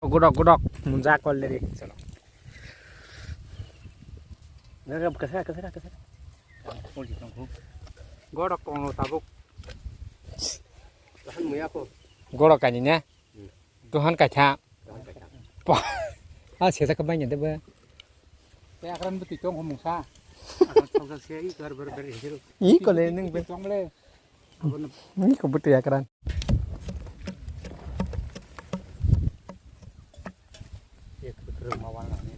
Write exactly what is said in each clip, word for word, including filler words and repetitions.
Godok, godok, munjak already. Chalo. Kasa, kasa, kasa. Godok tongno tabuk. Tahan muya ko. Godok kani ne? Hmm. Tuhan kacha. Tuhan kacha. Pah. Ah, sesa ka banya de ba. Te akran beti tong ho mungsa. Akran tong sa sia i gar ber ber hiro. I kole nung be. Tong le. Ni ko buti akran. Ek putra mawan ni.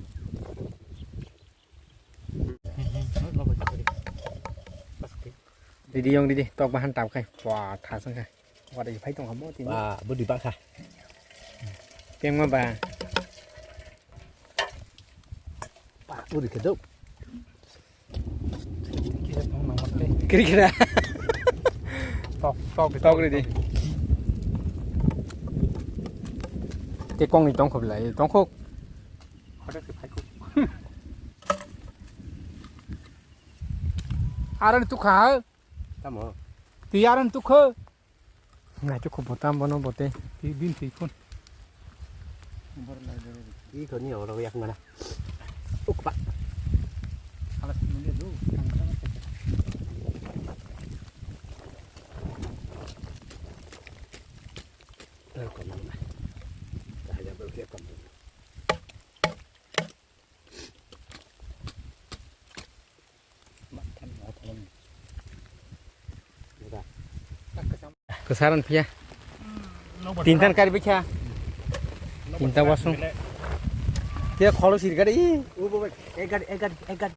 Didi yong didi tok bahan tau kai. Wah, thasang kai. Wah, dai phai tong hamo tini. Wah, budi bakha. Pengma ba. Wah, budi kedok. Kiri kira. Tok, tok, tok, tok, ready. Te kong ni tong khop lai, tong khop. Aran tukha. Tamo. Ti aran tukha. Naitu kho botam bono bote. Ti bin ti khun. Iko ni oro yak mana. Ukpa. Alas ni do. Kwsaran phiya. Tintan kari bikha. Tinta wasung. Khe kholo sirgari. Ek gad, ek gad, ek gad.